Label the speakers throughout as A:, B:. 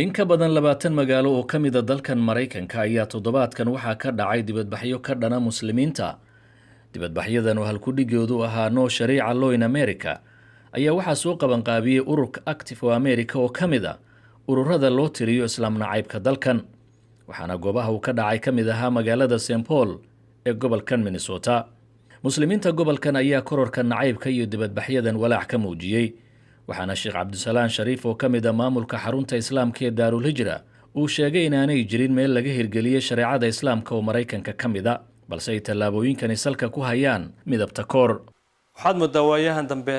A: In ka badan 20 magaalo oo ka mida dalkan Maraykanka ayaa toddobaadkan waxaa ka dhacay dibadbaxyo ka dhana Muslimiinta. Dibadbaxyadan oo halkudhigoodu ahaa "No Sharia Law in America" ayaa waxaa soo qabanqaabiyey ururka Active for America oo ka mid a ururada loo tiriyo Islaam nacaybka dalkan, waxaana goobaha uu ka dhacay ka mid ahaa magaalada St Paul ee gobolkan Minnesota. Muslimiinta gobolkan ayaa kororka nacaybka iyo dibadbaxyadan walaac ka muujiyey, waxaana Sheekh Cabdisalaan Shariif oo ka mid a maamulka xarunta Islaamka ee Daarul Hijra uu sheegay inaanay jirin meel laga hirgeliyey shareecada Islaamka oo Maraykanka ka mid a, balse ay tallaabooyinkani salka ku hayaan midabta koor.
B: Waxaad moodaa waayahan dambe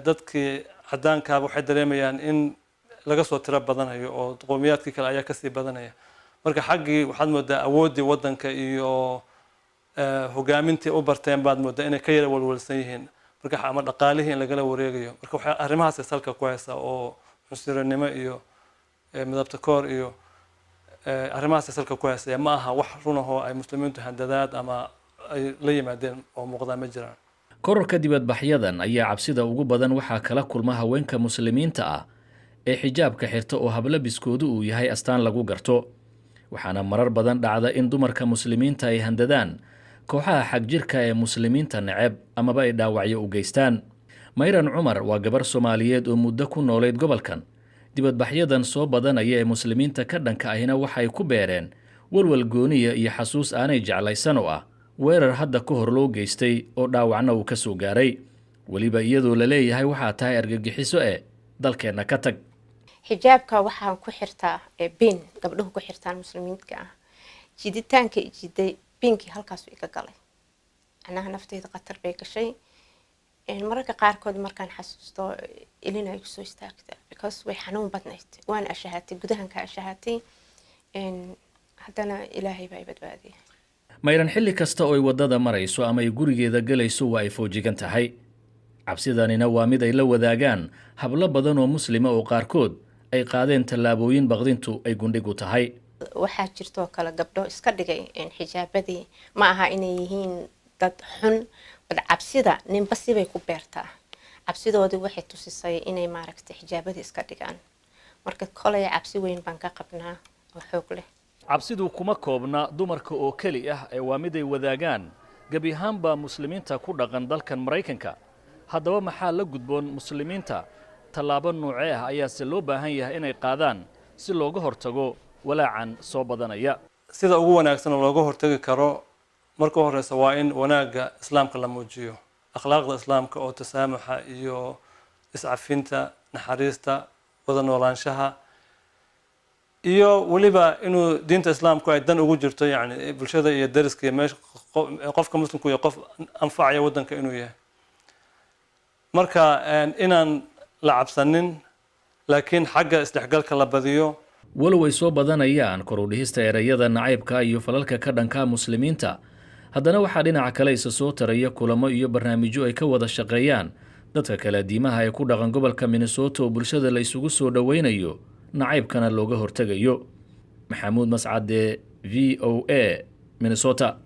B: dadkii caddaankaaba waxay dareemayaan in laga soo tiro badanayo oo qowmiyaadkii kale ayaa kasii badanaya. Marka xaggii waxaad moodaa awooddii waddanka iyo hogaamintii u barteen baad moodaa inay ka yara walwalsan yihiin, marka ama dhaqaalihii in lagala wareegayo. Marka waxay arrimahaasay salka ku haysaa oo cunsurinimo iyo midabta koor iyo arrimahaasay salka ku haysaya. Ma aha wax runahoo ay Muslimiintu handadaad ama ay la yimaadeen oo muuqdaa ma jiraan.
A: Kororka dibadbaxyadan ayaa cabsida ugu badan waxaa kala kulma haweenka Muslimiinta ah ee xijaabka xirta oo hablabiskoodu uu yahay astaan lagu garto, waxaana marar badan dhacda in dumarka Muslimiinta ay handadaan kooxaha xagjirka ee Muslimiinta neceb amaba ay dhaawacyo u geystaan. Mayran Cumar waa gabar Soomaaliyeed oo muddo ku noolayd gobolkan. Dibadbaxyadan soo badanaya ee Muslimiinta ka dhanka ahina waxay ku beereen walwal gooniya iyo xasuus aanay jeclaysan oo ah weerar hadda ka hor loo geystay oo dhaawacna uu ka soo gaaray, weliba iyadoo la leeyahay waxaa tahay argagixiso ee dalkeenna ka tag.
C: Xijaabka waxaan ku xirtaa pin gabdhuhu ku xirtaan Muslimiinka ah. Jiditaanka jiday pinkii halkaasu iga galay, macnaha nafteyda khatar bay gashay. Mararka qaarkood markaan xasuusto ilina ay kusoo istaagta, because way xanuun badnayd. Waan ashahatay, gudahan ka ashahatay, haddana Ilaahay baa i badbaadiyay.
A: Mayran xilli kasta oo ay waddada marayso ama ay gurigeeda galayso waa ay foojigan tahay. Cabsidanina waa mid ay la wadaagaan hablo badan oo Muslima oo qaarkood ay qaadeen tallaabooyin baqdintu ay gundhig u tahay.
C: Waxaa jirtoo kale gabdho iska dhigay xijaabadii. Ma aha inay yihiin dad xun, bal cabsida ninba sibay ku beertaa. Cabsidoodii waxay tusisay inay maaragtay xijaabadii iska dhigaan. Marka kolay cabsi weyn baan ka qabnaa oo xoog leh.
A: Cabsidu kuma koobna dumarka oo keli ah ee waa mid ay wadaagaan gebi ahaanba Muslimiinta ku dhaqan dalkan Maraykanka. Haddaba maxaa la gudboon Muslimiinta? Tallaabo noocee ah ayaase loo baahan yahay inay qaadaan si looga hortago walaacan soo badanaya?
B: Sida ugu wanaagsan oo looga hortagi karo, marka u horeysa waa in wanaagga Islaamka la muujiyo, akhlaaqda Islaamka oo tasaamuxa iyo iscafinta, naxariista, wada noolaanshaha, iyo weliba inuu diinta Islaamku ay dan ugu jirto, yani bulshada iyo dariska iyo meesha qofka Muslimku iyo qof anfacaya waddanka inuu yahay. Marka inaan la cabsanin, laakiin xagga isdhexgalka la badiyo.
A: Walow ay soo badanayaan kor u dhihista ereyada nacaybka iyo falalka ka dhanka Muslimiinta, haddana waxaa dhinaca kale isa soo taraya kulamo iyo barnaamijyo ay ka wada shaqeeyaan dadka kale diimaha ee ku dhaqan gobolka Minnesota oo bulshada la isugu soo dhoweynayo, nacaybkana looga hortegayo. Maxamuud Mascade, VOA, Minnesota.